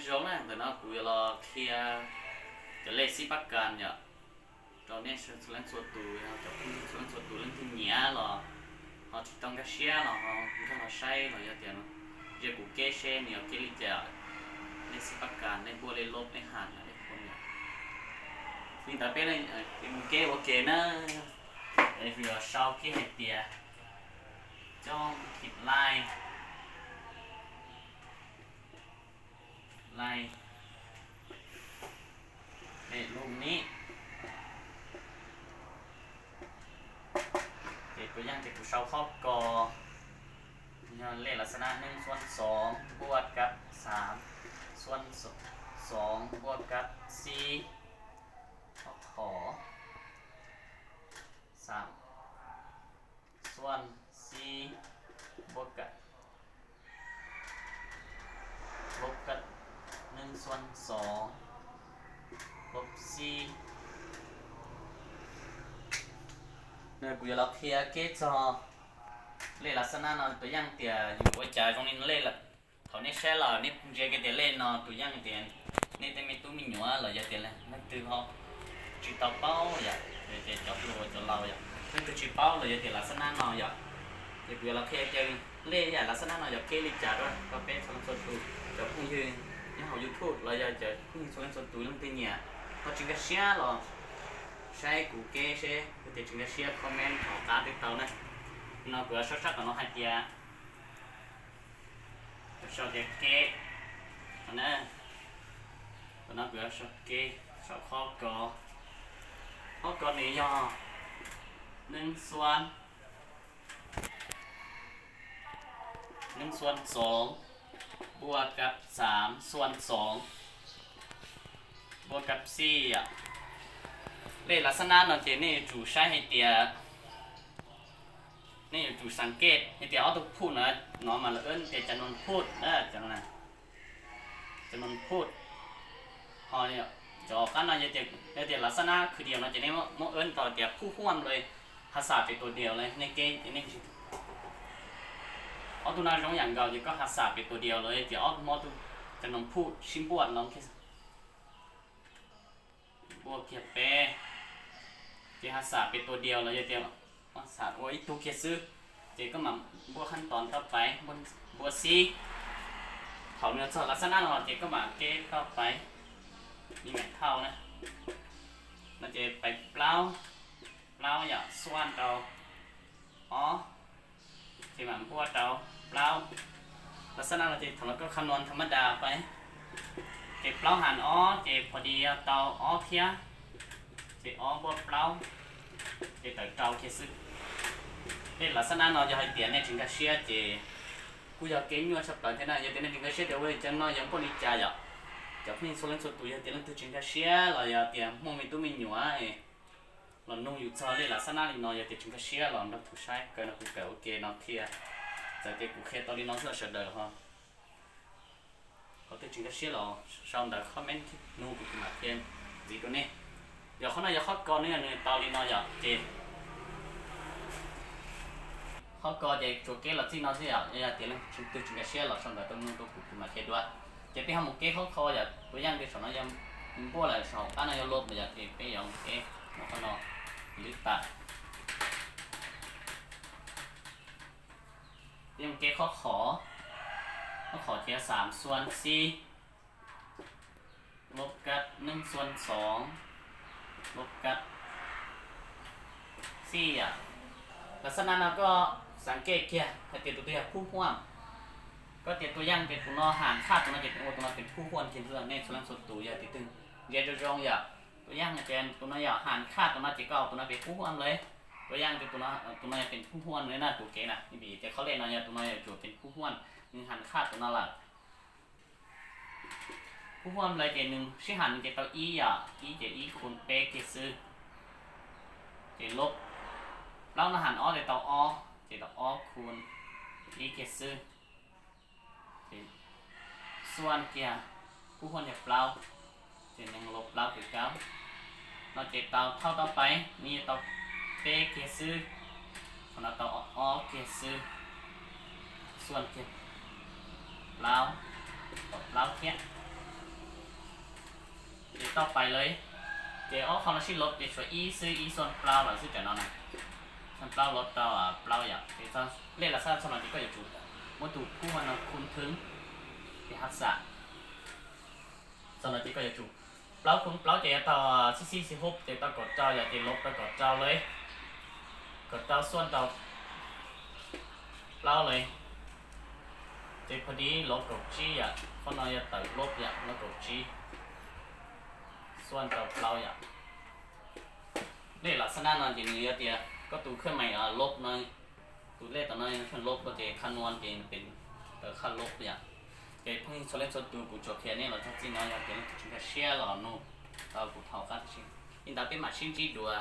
Zoo na, ntawm no kuv yuav los qhia cov lej xib pab kas yom, rau nej txhua leej txhua tus, yog cov phooj ywg txhua leej txhua tus leej twg nyiam los ho tsis tau nkag siab los ho nkag los saib los yog tias ze kuv kev seb nws yog kev li cas, lej xib pab kas, lej npuaj, lej lob, lej ham, lej phooj yom. Li ntawd peb mus kev ua ke na, yuav sau kev hais tias coj thim laj, laj, lej lub nib. Ces tus yaj ces kuv sau qhov ko, yog lej las xab nab neeb xuan xoov npuaj kab xaam xuan xoov npuaj kab xib, qhov qhov xaam xuan xib npuaj kab, lub kab neeb xuan xoov, lub xib. Nws kuv yuav los qhia kev txog lej las xab nab no tus yaj tias yus ua cas zoo li lej. Thaum nej saib los nej ntsia kiag tias lej no tus yaj tias nej tej me tub me nyuam los yog tias leej twg ho tsis tau paub yom, ces cov hluas cov laus yom, leej twg tsis paub los yog tias las xab nab no yom, ces kuv yuav los qhia tias lej yam las xab nab no yog kev li cas rau peb txhua leej txhua tus cov phooj ywg nyob hauv YouTube los yog cov phooj ywg txhua leej txhua tus leej twg nyiam ho tsis nkag siab los saib kuv kev seb, yog tias tsis nkag siab comment hauv qab twb tau na. No kuv yuav sau sab tom no hais tias, kuv sau tias kev, no kuv yuav sau kev, sau qhov ko, qhov ko nws yog neeb xuan, neeb xuan xoov npuaj kab xaam xuan xoov npuaj kab xib yom. Lej las xab nab no ces nej yuav tsum saib hais tias, nej yuav tsum xav kej hais tias ob tug phuj no, no mas lawv wb tias cov noog phuj, cov noog phuj. Ho cov qab no yog tias las xab nab khwv diaus no ces nej muab wb tau tias phuj huaj lawm, has xam pem tus diaus lawm nej kev ces nej, ob tug no zoo yam nkaus ces koj has xam pem tus diaus lawm ces ob tug, ob tug cov noog phuj sib npuaj los npuaj kiag peb, ces has xam pem tus diaus los yog tias has xam ua ib tug kiag xwb, ces koj mam npuaj khab tos toj pais, npuaj xib. Thaum nws txog las xab nab no ces koj mam kev toj pais, li mam thauj na. No ces pais plaub, plaub yom, xuaj rau ob, ces mam npuaj rau plaub. Las xab nab no ces thaum no koj khab no tham mab das pais, ces plaub has ob ces pom dis tau ob thiab, ces ob npuaj plaub, ces tawm rau kiag xwb. Tej las xab nab no yog hais tias nej tsis nkag siab ces kuj yog kev nyuaj tshaj plaws thiab na. Yog tias nej tsis nkag siab tias ua li cas no yog npuaj li cas yom, cov phooj ywg txhua leej txhua tus yog tias leej twg tsis nkag siab los yog tias muaj me tub me nyuam los nug yus txog lej las xab nab li no yog tias tsis nkag siab los nrog kuv saib, kawm no kuv kawm ua ke no qhia. Txawm tias kuv qhia tau li no xwb los sawv daws ho, qhov twg tsis nkag siab los sau ntawv comment nug kuv, kuv mam qhia ntxiv rau nej. Yog qhov no yog qhov ko, nws yog nws tau li no yom, ces qhov ko ces tsuas kev los txij no xwb yom, yog tias leej twg tsis nkag siab los sau ntawv tuaj nug rau kuv, kuv mam qhia dua. Ces peb ho mus kev qhov ko yom, tus yaj tias saum no yog npuaj lawm, saum qab no yog lub yom, ces peb yuav mus kev mus qhov no lwm pam. Peb mus kev qhov qhov, qhov qhov ces xaam xuan xib, lub kab neeb xuan xoov, lub kab xib yom. Las xab nab no koj xav kej kiag hais tias tus twg yog phuj huaj. Koj tias tus yaj tias tus no has khaj tus no ces ua tus no pem phuj huaj kiag xwb. Nej txhua leej txhua tus yog tias twg ntsia zoo zoo yom, tus yaj tias tus no yog has khaj tus no ces koj tus no pem phuj huaj lawm. Tus yaj tias tus no yog pem phuj huaj na, tus kev na, vim tias qhov lej no yog tus no yuav tsum pem phuj huaj, nws has khaj tus no lawm. Phuj huaj lawm ces nws sib has nws ces tau ib yom, ib ces ib khu peb kiag xwb. Ces lub plaub no has ob ces tau ob, ces tau ob khu ib kiag xwb. Ces xuan kiag, phuj huaj yog plaub, ces nees lub plaub kws kaub. No ces tau thauj tau pais, nws yuav tau peb kiag xwb, qhov no tau ob kiag xwb. Xuan kiag plaub, tau plaub thiab. tau pais lawm. Ces ob qho no sib lov ces tshuav ib xwb, ib xuaj plaub los xwb tam no na. Xuaj plaub lov tau plaub yom. Ces lej lam xab txog no ces koj yuav tsum muab tus phub no khu thwb, ces hab xam. Txog no ces koj yuav tsum plaub khu plaub ces yuav tau xib xib xib hub ces tau kaum rau yom, ces lov tau kaum rau lawm. Kaum rau xuaj tau plaub lawm. Ces pha di lov kaum tsib yom, qhov no yog tawm lov yom, lov kaum tsib xuaj tau plaub yom. Lej lam xab nab no ces nws yog tias koj tus khab mais lov no, tus lej tom no khab lov ces khab nua ces nws pem tawm khab lov yom. Ces phooj ywg txhua leej txhua tus, kuv tsuas qhia nej los txog txij no, yog tias leej twg tsis nkag siab los nug tau kuv thaum qab tab sis li ntawd peb mam sib ntsib dua.